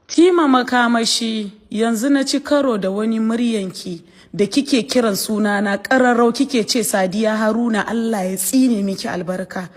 Tima Makamashi, yanzu na ci karo da wani muryanki da kike kiran sunana ƙararrau, kike ce, "Sadiya Haruna, Allah ya tsine miki albarka."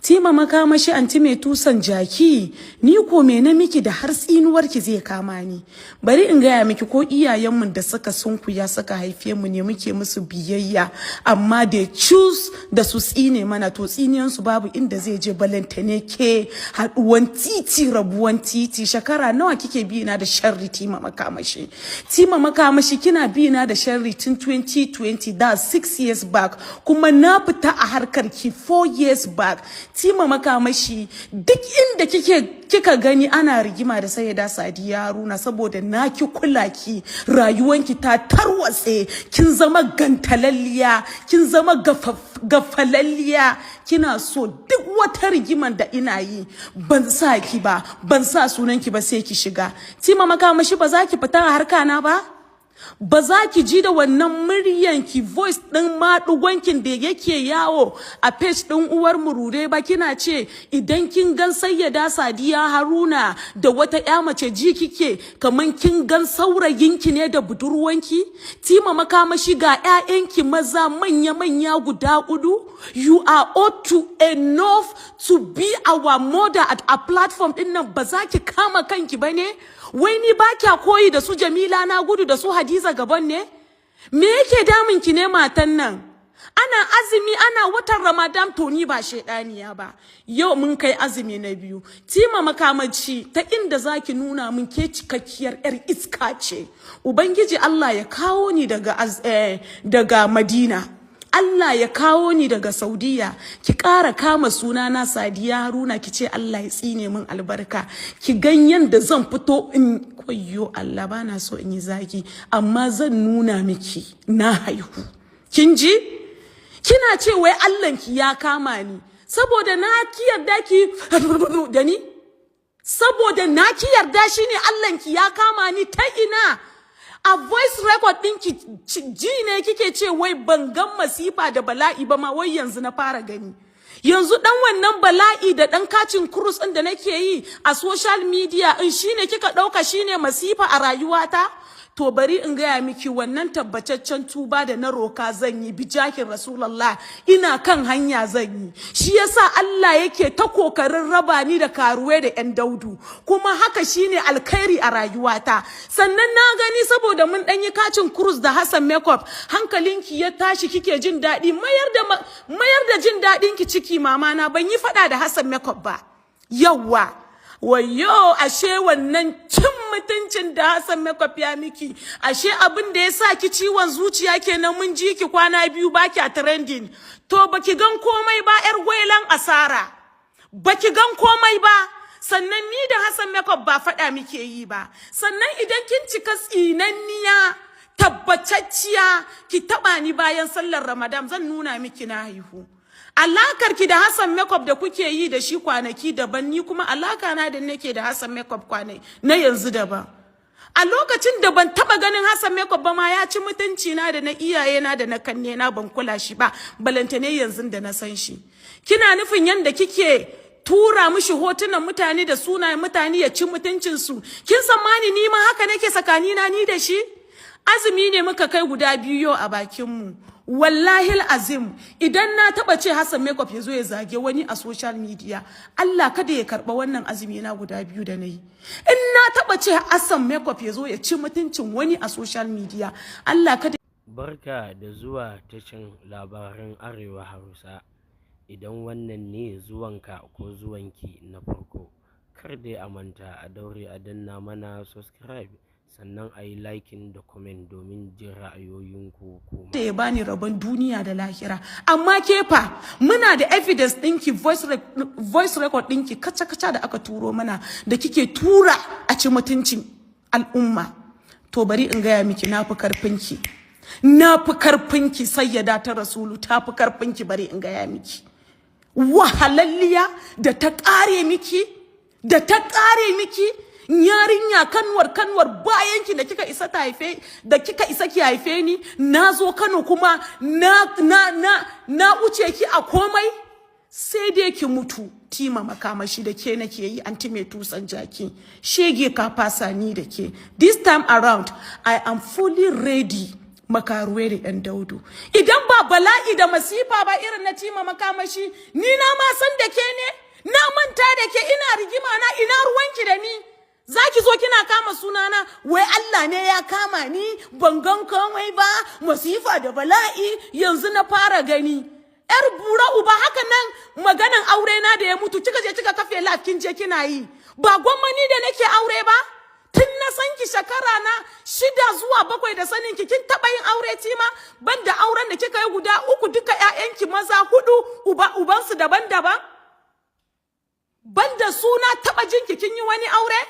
Tima Makamashi, anti mai tusan jaki, ni ko me na miki da har tsinuwarki zai kama ni? Bari in gaya miki, ko iyayenmu da suka sunkuya suka haife mu ne muke musu biyayya, amma they choose da su tsine mana, to tsiniyansu babu inda zai je, balantane ke. Haɗuwan titi rabuwan titi. Shekara nawa kike bi na da sharri, Tima Makamashi? Tima Makamashi, kina bi na da sharri tun 2020, that's 6 years back, kuma na fita a harkar ki 4 years back. Tima Makamashi, duk inda kike kika gani ana rigima da Sayyida Sadiya Haruna, saboda na ki kula ki, rayuwanki ta tarwatse, kin zama gantalalliya, kin zama gafalalliya. Kina so duk wata rigiman da ina yi, ban sa ki ba, ban sa sunan ki ba, sai ki shiga. Tima Makamashi, ba za ki fita a harka na ba? Ba za ki ji da wannan muryanki, voice ɗin maɗugonkin da yake yawo a page ɗin Uwar Murure ba, kina ce idan kin gan Sayyada Sadiya Haruna da wata ƴa mace, ji kike kaman kin gan saurayinki ne da budurwanki? Tima Makamashi, ga ƴaƴanki maza manya-manya guda hudu. You are ought to enough to be our mother at a platform ɗin nan. Ba za ki kama kanki ba ne? Wai ni ba kya koyi da su Jamila Na Gudu da su Hadiza Gabon ne? Me yake damun ki ne, matan nan? Ana azumi, ana watan Ramadan, to ni ba shaidaniya ba. Yau mun kai azumi na biyu. Tima Makamaci, ta inda zaki nuna mun ke cikakkiyar yar iska ce, Ubangiji Allah ya kawo ni daga Madina, Allah ya kawo ni daga Saudiya, ki ƙara kama sunana Sadiya Haruna, ki ce Allah ya tsine min albarka. Ki gan da zan fito in koyo. Allah, bana so in yi zagi, amma zan nuna miki na haihu. Kin ji? Kina ce wai Allahnki ya kama ni saboda na ki yarda ki da ni, saboda na ki yarda shine Allahnki ya kama ni. Ta ina? A voice record ɗinki ji ne kike ce wai ban gan masifa da bala'i ba ma, wai yanzu na fara gani. Yanzu dan wannan bala'i da dan catching cruise ɗin da nake yi a social media in shine kika ɗauka shine masifa a rayuwata? To bari in gaya miki, wannan tabbataccen tuba da na roka zan yi, bijahin Rasulullah, ina kan hanya zan yi. Shi yasa Allah yake ta kokarin raba ni da karuwe da yan daudu, kuma haka shine alkhairi a rayuwata. Sannan na gani saboda mun dan yi catching cruise da Hassan Makeup, hankalinki ya tashi, kike jin daɗi. Mayar da jin daɗin ki ciki, mama na. Ban yi faɗa da Hassan Makeup ba. Yawwa, wayo, ashe wannan cin mutuncin da Hassan Makeup ya miki, ashe abin da ya sa ki ciwon zuciya kenan. Mun ji ki kwana biyu baki a trending. To baki gan komai ba, yar gwailan asara, baki gan komai ba. Sannan ni da Hassan Makeup ba faɗa muke yi ba. Sannan idan kin cika tsinanniya tabbatacciya, ki taba ni bayan sallar Ramadan, zan nuna miki na haihu. Alakar ki da Hassan Makeup da kuke yi da shi kwanaki daban, ni kuma alaka na da nake da Hassan Makeup kwanai na yanzu daban. A lokacin da ban taba ganin Hassan Makeup ba ma, ya ci mutunci na da na iyaye na da na kanne na, ban kula shi ba, balantane yanzu da na san shi. Kina nufin yanda kike tura mishi hotunan mutane da sunayen mutane ya ci mutuncinsu, kin tsammani ni ma haka nake tsakanina ni da shi? Azumi ne muka kai guda biyu yau a bakinmu. Wallahi azim, idan na taba ce Hassan Makeup ya zo ya zage wani a social media, Allah kada ya karba wannan azumi na guda biyu da nayi. In na taba ce Hassan Makeup ya zo ya ci mutuncin wani a social media, Allah kada Barka da zuwa tashin Labaran Arewa Hausa. Idan wannan ne zuwanka ko zuwanki na farko, kar dai a manta a daure a danna mana subscribe, sannan a yi liking da comment domin jin ra'ayoyinku kuma. Da ya bani rabon duniya da lahira. Amma kefa muna da evidence ɗinki, voice record ɗinki kaca-kaca da aka turo mana, da kike tura a ci mutuncin al'umma. To bari in gaya miki, na fi karfinki, na fi karfinki. Sayyada ta Rasulu ta fi karfinki. Bari in gaya miki, wahalalliya da ta ƙare miki, da ta ƙare miki yarinya, kanwar bayanki da kika isa ta haife, da kika isa ki haife ni. Na zo Kano kuma na wuce ki a komai. Sai dai ki mutu. Tima Makamashi, da ke nake yi, anti mai tusan jaki. Shege, ka fasa ni da ke. This time around I am fully ready. Makaruwe da yan daudu, idan ba bala'i da masifa ba irin na Tima Makamashi, ni na ma san da ke ne, na manta da ke. Ina rigima na, ina ruwanki da ni? Za ki zo kina kama sunana, wai Allah ne ya kama ni, ban gan komai ba, masifa da bala'i yanzu na fara gani. Yar bura uba, haka nan maganan aure na da ya mutu, kika je kika kafe live, kin je kina yi. Ba gwamma da nake aure ba? Tun na san ki, shekara na 6 zuwa 7 da sanin ki, kin taba yin aure, Tima? Banda auren da kika yi guda uku, duka ƴaƴanki maza hudu uba ubansu daban-daban. Banda suna taba jinki kin yi wani aure?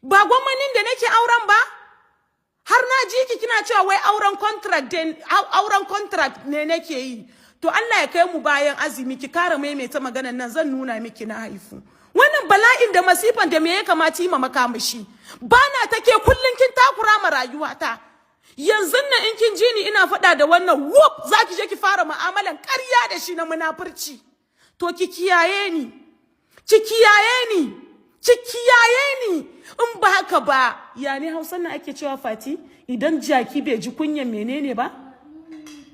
Ba gwammanin da nake auren ba? Har na ji ki kina cewa wai auren contract, auren contract ne nake yi. To Allah ya kai mu bayan azumi, ki kara maimaita maganan nan, zan nuna miki na haifu. Wannan bala'in da masifan da me ya kamata yi ma Makamashi? Ba na take kullun kin takura ma rayuwata. Yanzu nan in kin ji ni ina faɗa da wannan, whoop, za ki je ki fara mu'amalan ƙarya da shi na munafurci. To ki kiyaye ni, ki kiyaye ni, ki kiyaye ni. In ba haka ba, ya ne Hausan nan ake cewa, Fati, idan jaki bai ji kunyan menene ba?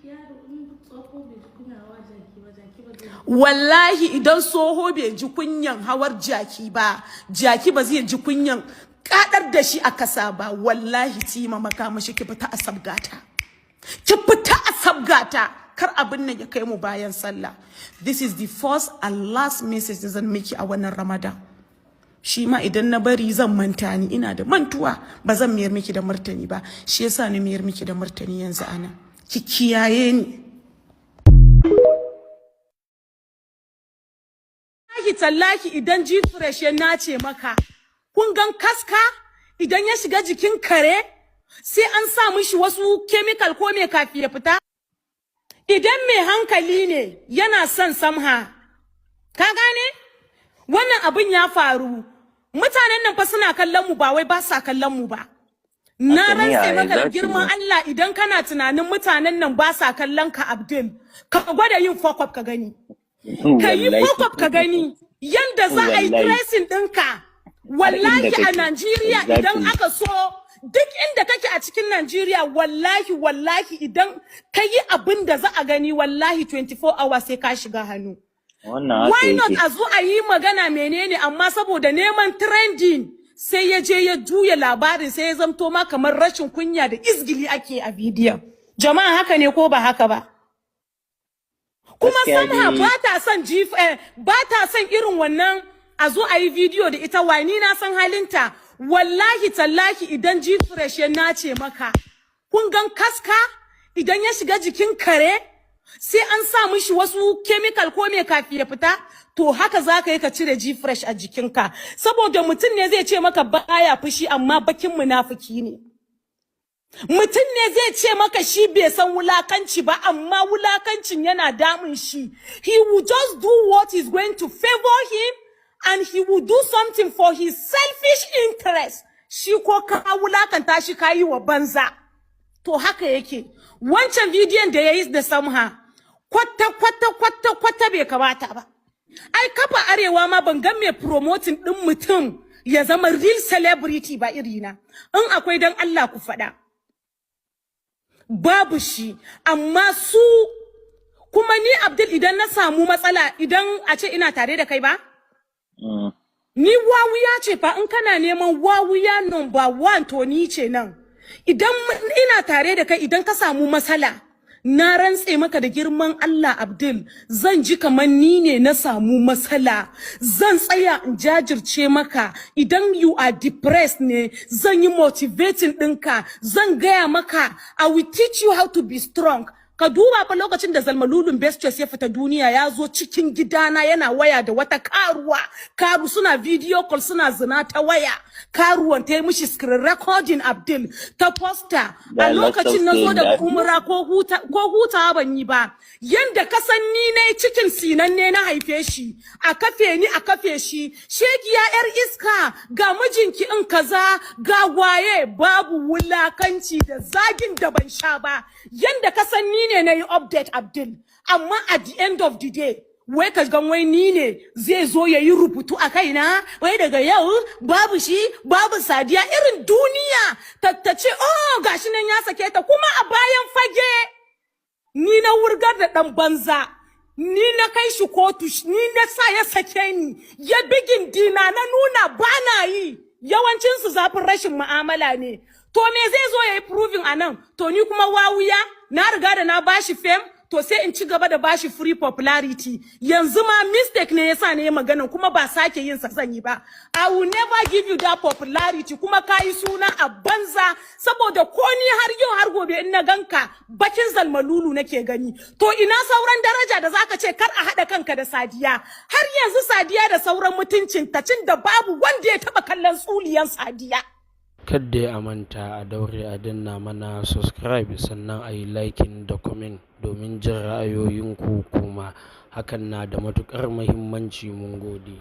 Yaro in tsoho bai ji kunya hawa jaki ba, jaki ba zai Wallahi idan tsoho bai ji kunyan hawar jaki ba, jaki ba zai ji kunyan kadar da shi a kasa ba. Wallahi Tima Makamashi, ki fita a sabgata, ki fita a sabgata, kar abin nan ya kai mu bayan sallah. This is the first and last message da zan miki a wannan Ramadan. Shi ma idan na bari zan manta, ni ina da mantuwa, ba zan mayar miki da martani ba. Shi yasa ni mayar miki da martani yanzu ana. Ki kiyaye ni. Wallahi tallahi idan G Fresh ya nace maka, kun gan kaska idan ya shiga jikin kare, sai an sa mishi wasu chemical ko me kafi ya fita. Idan mai hankali ne yana son Samha, ka gane wannan abin ya faru, mutanen nan fa suna kallon mu, ba wai ba sa kallon mu ba. Na Haka ne, rantse yaya, maka da exactly. girman Allah, idan kana tunanin mutanen nan ba sa kallon ka, Abdul, ka gwada yin fuck up ka gani. Ka yi Wallahi. fuck up ka gani yanda za a yi Wallahi. tracing ɗinka. Wallahi inda a kake. Najeriya idan aka so, duk inda kake a cikin Najeriya, wallahi wallahi idan ka yi abin da za a gani, wallahi 24 hours sai ka shiga hannu. Wannan haka Why not yake. a zo a yi magana menene? Amma saboda neman trending, sai ya je ya juya labarin, sai ya zamto ma kamar rashin kunya da izgili ake a bidiyon. Jama'a, haka ne ko ba haka ba? Kuma Gaskiya Samha dai. ba ta son ba ta son irin wannan a zo a yi bidiyo da ita. Wai ni na san halinta. Wallahi tallahi idan G Fresh ya nace maka, kun gan kaska idan ya shiga jikin kare, sai an sa mishi wasu chemical ko me kafi ya fita. To haka za ka yi ka cire G Fresh a jikinka, saboda mutum ne zai ce maka baya fushi, amma bakin munafiki ne. Mutum ne zai ce maka shi bai san wulakanci ba, amma wulakancin yana damun shi. He will just do what is going to favor him and he will do something for his selfish interest. Shi ko ka wulakanta shi, ka yi wa banza. To haka yake. Wancan bidiyon da ya yi da Samha, kwata kwata kwata kwata bai kamata ba. Ai kafa arewa ma ban ga mai promoting din mutum ya zama real celebrity ba irina. In akwai, dan Allah ku faɗa. Babu shi. Amma su kuma, ni Abdul, idan na samu matsala, idan a ce ina tare da kai ba, ni wawuya ce fa. In kana neman wawuya number one, to ni ce nan. Idan ina tare da kai, idan ka samu matsala, na rantse maka da girman Allah, Abdul, zan ji kamar ni ne na samu matsala. Zan tsaya in jajirce maka. Idan you are depressed ne, zan yi motivating ɗinka, zan gaya maka, I will teach you how to be strong. Ka duba fa, lokacin da Zalmalulun Best Choice ya fita duniya, ya zo cikin gidana yana waya da wata karuwa. Karu suna video call, suna zina ta waya. Karuwan ta yi mishi screen recording, Abdul, ta posta. A Da lots of lokacin na zo saying daga that. umra, ko hutawa ban yi ba. Yanda ka san ni ne cikin sinanne na haife shi, a kafe ni, a kafe shi. Shegiya, yar iska, ga mijinki in kaza, ga waye, babu wulakanci da zagin da ban sha ba. Yanda ka san ni ni ne na yi update Abdul. Amma at the end of the day, wai ka gan wai ni ne zai zo ya yi rubutu a kaina, wai daga yau babu shi, babu Sadiya. Irin duniya ta ce, "Oh, gashi nan ya sake ta." Kuma a bayan fage ni na wurgar da ɗan banza, ni na kai shi kotu, ni na sa ya sake ni, ya bigin dina, na nuna ba na yi. Yawancinsu zafin rashin mu'amala ne. To me zai zo ya yi proving a nan? To ni kuma wawuya, na riga da na bashi fame, to sai in ci gaba da bashi free popularity. Yanzu ma mistake ne yasa ne magana, kuma ba sake yin sa zan yi ba. I will never give you that popularity. Kuma kayi suna a banza, saboda ko ni har yau har gobe in na ganka, bakin zalmalulu nake gani. To ina sauran daraja da zaka ce kar a haɗa kanka da Sadiya? Har yanzu Sadiya da sauran mutuncin ta, cin da babu wanda ya taba kallon tsuliyan Sadiya. Kadda a manta a daure a danna mana subscribe, sannan a yi liking da comment domin jin ra'ayoyinku kuma. Hakan na da matuƙar muhimmanci. Mun gode.